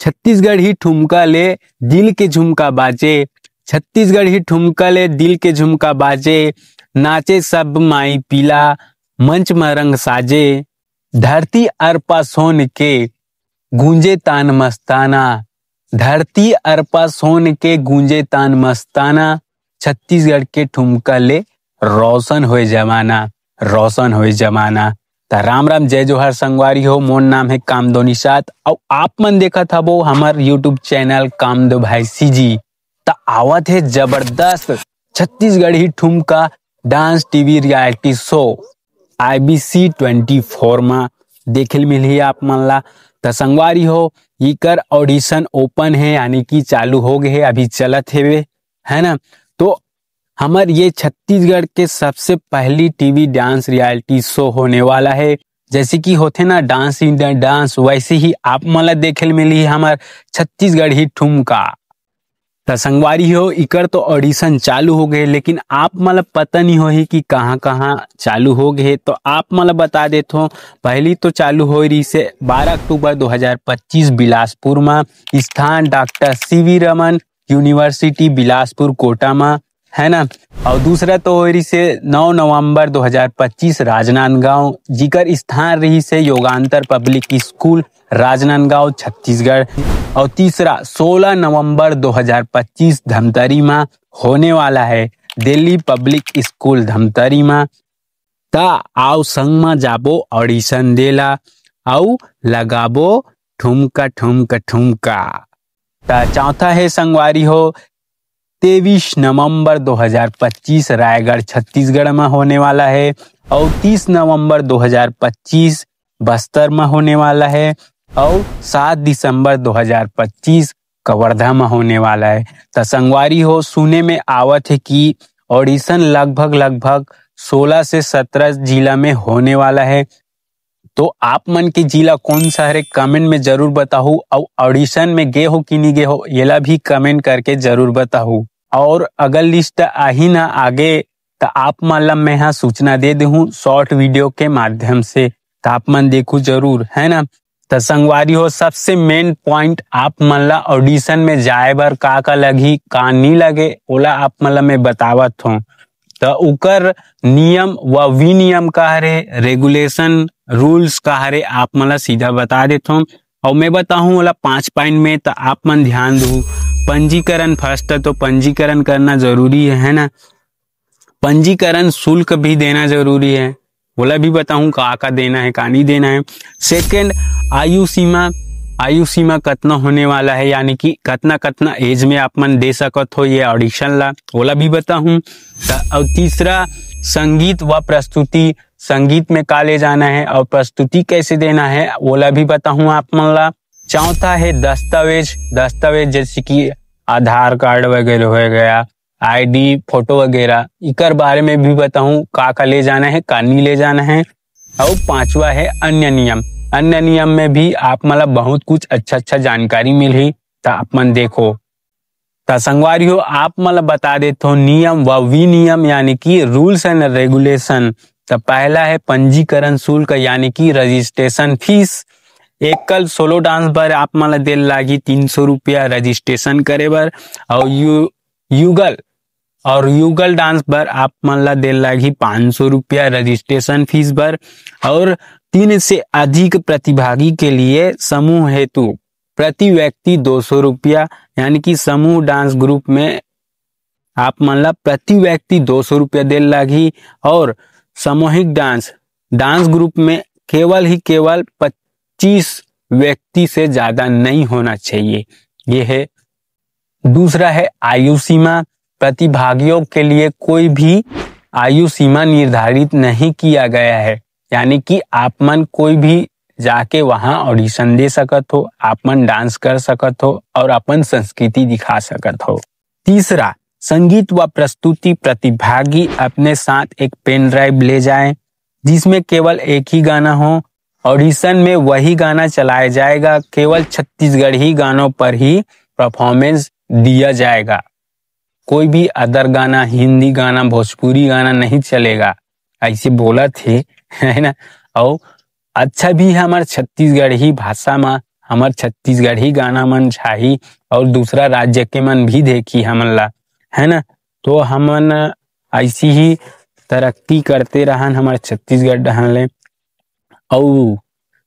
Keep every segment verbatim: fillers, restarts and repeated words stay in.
छत्तीसगढ़ी ठुमका ले दिल के झुमका बाजे, छत्तीसगढ़ी ठुमका ले दिल के झुमका बाजे, नाचे सब माई पीला, मंच म रंग साजे। धरती अरपा सोन के गूंजे तान मस्ताना, धरती अरपा सोन के गूंजे तान मस्ताना, छत्तीसगढ़ के ठुमका ले रोशन होए जमाना, रोशन होए जमाना। त राम राम, जय जोहार संगवारी हो, मोर नाम है कामदो निषाद, अउ आप मन देखत हबो हमर YouTube चैनल कामदो भाई सीजी। त आवत हे जबरदस्त छत्तीसगढ़ी ठुमका dance TV reality show IBC twenty four मा देखे ल मिलही आप मन ला। त संगवारी हो, इकर ऑडिशन ओपन हे, यानी कि चालू हो गए हे, अभी चलत हेवे, है ना। तो हमर ये छत्तीसगढ़ के सबसे पहली टीवी डांस रियलिटी शो होने वाला है। जैसे कि होथे ना डांस इंडिया डांस, वैसे ही आप मन ला देखे ल मिलही हमर छत्तीसगढ़ी ठुमका। त संगवारी हो, इकर तो ऑडिशन चालू हो गए, लेकिन आप मन ला पता नहीं होही कि कहाँ कहाँ चालू हो गए। तो आप मन ला बता देथों, पहली तो चालू हो रही से बारह अक्टूबर दो हज़ार पच्चीस बिलासपुर मा, स्थान doctor CV Raman university Bilaspur Kota मा, है ना। और दूसरा तो हो रही से नौ नवंबर दो हज़ार पच्चीस राजनांदगांव, जिकर स्थान रही से योगांतर पब्लिक स्कूल राजनांदगांव छत्तीसगढ़। और तीसरा सोलह नवंबर दो हज़ार पच्चीस धमतरी मा होने वाला है, दिल्ली पब्लिक स्कूल धमतरी मा। त आओ संग मा जाबो ऑडिशन देला, अउ लगाबो ठुमका ठुमका ठुमका। त चौथा है संगवारी हो, तेईस नवंबर दो हज़ार पच्चीस रायगढ़ छत्तीसगढ़ मा होने वाला है, और तीस नवंबर दो हज़ार पच्चीस बस्तर मा होने वाला है, और सात दिसंबर दो हज़ार पच्चीस कवर्धा मा होने वाला है। त संगवारी हो, सुने में आवत है कि ऑडिशन लगभग लगभग सोलह से सत्रह जिला में होने वाला है। तो आप मन के जिला कौन सा हरे, कमेंट में जरूर बताहू, और ऑडिशन में गे हो कि नहीं गे हो, येला भी कमेंट करके जरूर बताहू। और अगर लिस्ट आही ना आगे, त आप मन ला मैं हा सूचना दे देहूँ शॉर्ट वीडियो के माध्यम से, त आप मन देखू जरूर, है ना। त संगवारी हो, सबसे मेन पॉइंट आप मन ला ऑडिशन में जाए बर का का लगही, का नी लगे, ओला आप मन ला मैं बतावत हूँ। त उकर नियम व विनियम का हरे, रेगुलेशन रूल्स का हरे, आप मन ला सीधा बता देथों। और मैं बताहूँ ओला पाँच पॉइंट में, त आप मन ध्यान दू। पंजीकरण फर्स्ट, तो पंजीकरण करना जरूरी है, है ना। पंजीकरण शुल्क भी देना जरूरी है, ओला भी बताहूँ का का देना है, का नहीं देना है। सेकंड, आयु सीमा, आयु सीमा कतना होने वाला है, यानी कि कतना कतना एज में आप मन दे सकत हो ये ऑडिशन ला, ओला भी बताहूँ। त-, और तीसरा, संगीत व प्रस्तुति, संगीत में का ले जाना है और प्रस्तुति कैसे देना है, ओला भी बताहूँ आप मन ला। चौथा है दस्तावेज, दस्तावेज जैसे कि आधार कार्ड वगैरह हो गया, आईडी, फोटो वगैरह, इकर बारे में भी बताहूँ का का ले जाना है, का नहीं ले जाना है। और पांचवा है अन्य नियम। अन्य नियम में भी आप मन ला बहुत कुछ अच्छा अच्छा जानकारी मिलही, त आप मन देखो। त संगवारी हो, आप मन ला बता देथों नियम व विनियम, यानी कि रूल्स एंड रेगुलेशन। त पहला है पंजीकरण शुल्क, यानी कि रजिस्ट्रेशन फीस। एकल सोलो डांस बर आप मन ला देल लागी तीन सौ रुपया रजिस्ट्रेशन करे बर, और यु-, युगल और युगल डांस बर आप मन ला देल लागी पाँच सौ रुपया रजिस्ट्रेशन फीस बर। और तीन से अधिक प्रतिभागी के लिए समूह हेतु प्रति व्यक्ति दो सौ रुपया, यानी कि समूह डांस ग्रुप में आप मन ला प्रति व्यक्ति दो सौ रुपया देल लागी। और सामूहिक डांस, डांस ग्रुप में केवल ही केवल पच्चीस व्यक्ति से ज्यादा नहीं होना चाहिए। ये है। दूसरा है आयु सीमा। प्रतिभागियों के लिए कोई भी आयु सीमा निर्धारित नहीं किया गया है, यानी कि आप मन कोई भी जाके वहाँ ऑडिशन दे सकत हो, आप मन डांस कर सकत हो और अपन संस्कृति दिखा सकत हो। तीसरा, संगीत व प्रस्तुति प्रतिभागी अपने साथ एक पेन ड्राइव ले जाएं, जिसमें केवल एक ही गाना हो। ऑडिशन में वही गाना चलाया जाएगा, केवल छत्तीसगढ़ी गानों पर ही परफॉर्मेंस दिया जाएगा। कोई भी अदर गाना, हिंदी गाना, भोजपुरी गाना नहीं चलेगा, ऐसे बोलत हे, है ना। और अच्छा भी है, हमारे छत्तीसगढ़ी भाषा में हमर छत्तीसगढ़ी गाना मन छाही और दूसरा राज्य के मन भी देखी हमन ला, है ना। तो हमन ऐसी ही तरक्की करते रहन हमर छत्तीसगढ़ डहन ले। अउ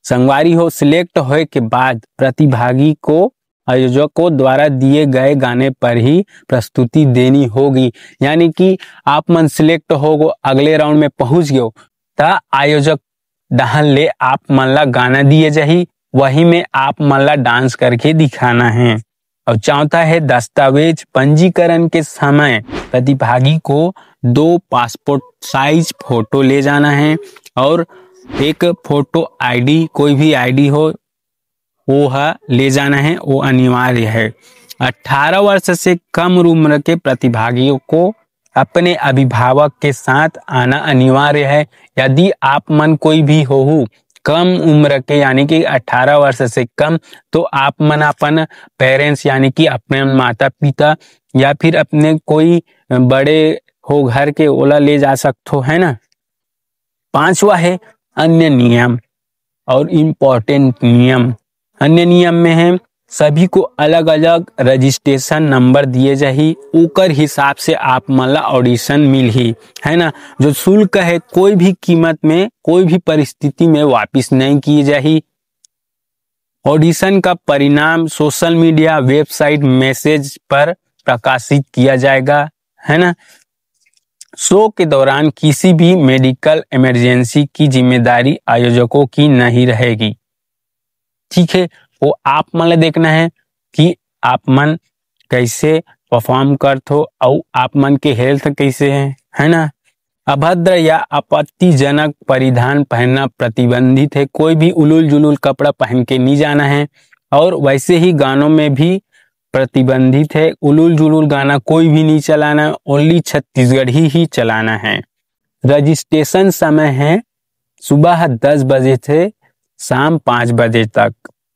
संगवारी हो, सिलेक्ट होए के बाद प्रतिभागी को आयोजकों द्वारा दिए गए गाने पर ही प्रस्तुति देनी होगी। यानी कि आप मन सिलेक्ट हो गो, अगले राउंड में पहुंच गयो, त आयोजक डहन ले आप मन ला गाना दिए जाही, वही में आप मन ला डांस करके दिखाना है। और चौथा है दस्तावेज पंजीकरण के समय प्रतिभागी को दो पासपोर्ट साइज फोटो ले जाना है और एक फोटो आईडी, कोई भी आईडी हो, वो ह ले जाना है, वो अनिवार्य है। अठारह वर्ष से कम उम्र के प्रतिभागियों को अपने अभिभावक के साथ आना अनिवार्य है। यदि आप मन कोई भी होहू कम उम्र के, यानी कि अठारह वर्ष से कम, तो आप मन अपन पेरेंट्स, यानी कि अपने माता पिता या फिर अपने कोई बड़े हो घर के, ओला ले जा सकथो, है ना। पांचवा है अन्य नियम और इम्पोर्टेंट नियम। अन्य नियम में है सभी को अलग-अलग रजिस्ट्रेशन नंबर दिए जाही, ओकर हिसाब से आप मन ला ऑडिशन मिलही, है ना। जो शुल्क है कोई भी कीमत में, कोई भी परिस्थिति में वापिस नहीं किए जाही। ऑडिशन का परिणाम सोशल मीडिया, वेबसाइट, मैसेज पर प्रकाशित किया जाएगा, है ना। शो के दौरान किसी भी मेडिकल इमरजेंसी की जिम्मेदारी आयोजकों की नहीं रहेगी। ठीक है, वो आप मन ला देखना है कि आप मन कैसे परफॉर्म करथो अउ आप मन के हेल्थ कैसे है, है ना। अभद्र या आपत्तिजनक परिधान पहनना प्रतिबंधित है। कोई भी उलूल जुलूल कपड़ा पहन के नहीं जाना है। और वैसे ही गानों में भी प्रतिबंधित है, उलूल जुलूल गाना कोई भी नहीं चलाना, ओनली छत्तीसगढ़ी ही चलाना है। रजिस्ट्रेशन समय है सुबह दस बजे से शाम पाँच बजे तक।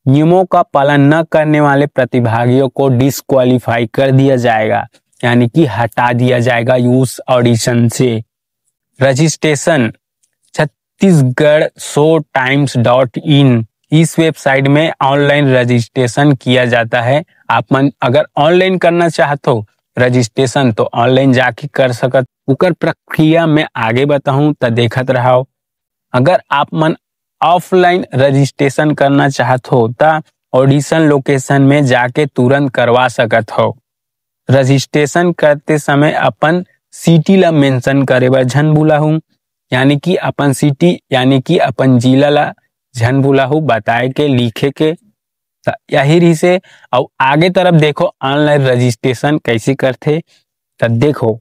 नियमों का पालन न करने वाले प्रतिभागियों को डिस्क्वालीफाई कर दिया जाएगा, यानी कि हटा दिया जाएगा उस ऑडिशन से। Registration Chhattisgarh show times dot in, इस वेबसाइट में ऑनलाइन रजिस्ट्रेशन किया जाता है। आप मन अगर ऑनलाइन करना चाहत हो रजिस्ट्रेशन, तो ऑनलाइन जाके कर सकत। उकर प्रक्रिया में आगे बताऊं, त देखत रहो। अगर आप मन ऑफलाइन रजिस्ट्रेशन करना चाहत हो, त ऑडिशन लोकेशन में जाके तुरंत करवा सकत हो। रजिस्ट्रेशन करते समय अपन सिटी ला मेंशन करे बर झन भुलाहू, यानी कि अपन सिटी, यानी कि अपन जिला ला झन भुलाहू बताए के, लिखे के। त यही रहिसे। अउ आगे तरफ देखो, ऑनलाइन रजिस्ट्रेशन कैसे करथे। त देखो,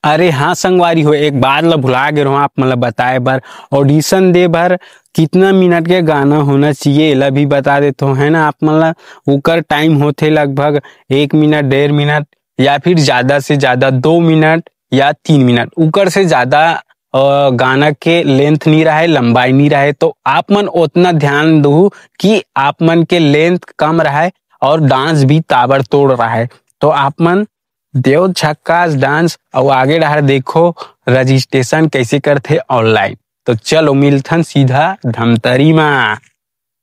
अरे हाँ संगवारी हो, एक बात ला भुला गे रहूं आप मन ला बताए बर। ऑडिशन दे बर कितना मिनट के गाना होना चाहिए, एला भी बता देथो, है ना। आप मन ला ओकर टाइम होथे लगभग एक मिनट, डेढ़ मिनट या फिर ज्यादा से ज्यादा दो मिनट या तीन मिनट, ओकर से ज्यादा अ, गाना के लेंथ नहीं रहे, लंबाई नहीं रहे। तो आप मन उतना ध्यान दू कि आप मन के लेंथ कम रहे और डांस भी ताबड़तोड़ रहे। तो आप मन देव झक्कास डांस अउ आगे डहर देखो रजिस्ट्रेशन कैसे करथे ऑनलाइन। तो चलो मिलथन सीधा धमतरी मा।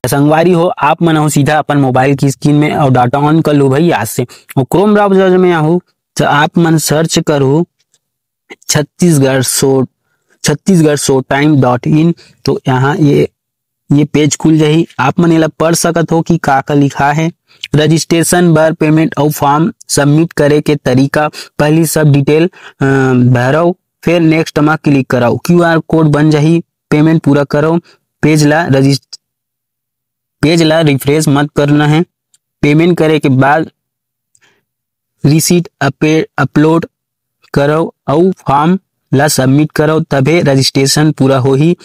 संगवारी हो, आप मन हो सीधा अपन मोबाइल की स्क्रीन में और डाटा ऑन कर लो भाई आज से। और क्रोम ब्राउज़र में आहू तो आप मन सर्च करो Chhattisgarh show, Chhattisgarh show time dot in. तो यहाँ ये, ये पेज खुल जाही। आप मन एला पढ़ सकत हो कि का का लिखा है। रजिस्ट्रेशन बर पेमेंट अउ फॉर्म सबमिट करे के तरीका, पहली सब डिटेल, अ, भरव, फिर नेक्स्ट मा क्लिक करव। क्यूआर कोड बन जाही, पेमेंट पूरा करव। पेज ला रजिस्ट-, पेज ला रिफ्रेश मत करना है। पेमेंट करे के बाद रिसीट अपे-, अपलोड करव अउ फॉर्म ला सबमिट करव, तभे रजिस्ट्रेशन पूरा होही।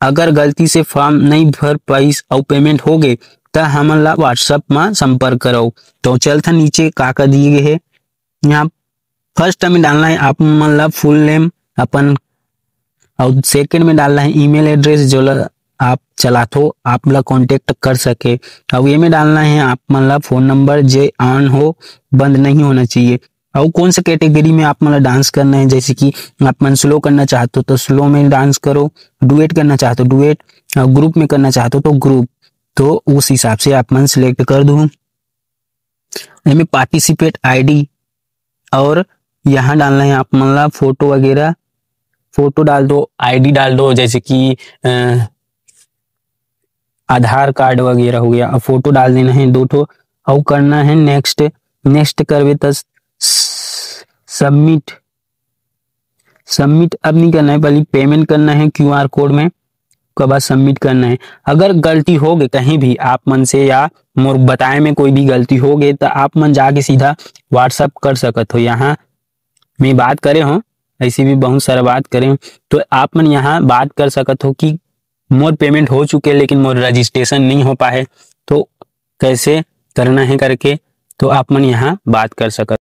अगर गलती से फॉर्म नहीं भर पाइस अउ पेमेंट हो गे, त हमन ला WhatsApp मा संपर्क करव। तो चलथन नीचे का का दिए गे हे। यहाँ फर्स्ट में डालना है आप मन ला फुल नेम अपन, और सेकंड में डालना है ईमेल एड्रेस जो ला आप चलाथो, आप ला कॉन्टेक्ट कर सके। और ये में डालना है आप मन ला फोन नंबर जे ऑन हो, बंद नहीं होना चाहिए। और कौन सा कैटेगरी में आप मन ला डांस करना है, जैसे कि आप मन स्लो करना चाहते हो तो स्लो में डांस करो, डुएट करना चाहते हो डुएट, और ग्रुप में करना चाहते हो तो ग्रुप। तो उस हिसाब से आप मन सिलेक्ट कर दो। एमे पार्टिसिपेट आईडी और यहाँ डालना है आप मन ला फोटो वगैरह, फोटो डाल दो, आईडी डाल दो, जैसे कि अ, आधार कार्ड वगैरह हो गया, अब फोटो डाल देना है दो ठो, और करना है नेक्स्ट। नेक्स्ट करबे त सबमिट, सबमिट अब नहीं करना है, पहले पेमेंट करना है क्यूआर कोड में, उसके बाद सबमिट करना है। अगर गलती हो गई कहीं भी आप मन से या मोर बताए में कोई भी गलती हो गई, तो आप मन जाके सीधा व्हाट्सअप कर सकत हो। यहाँ मैं बात करे हो, ऐसी भी बहुत सारा बात करे हो, तो आप मन यहाँ बात कर सकत हो कि मोर पेमेंट हो चुके लेकिन मोर रजिस्ट्रेशन नहीं हो पाए, तो कैसे करना है करके, तो आप मन यहाँ बात कर सकत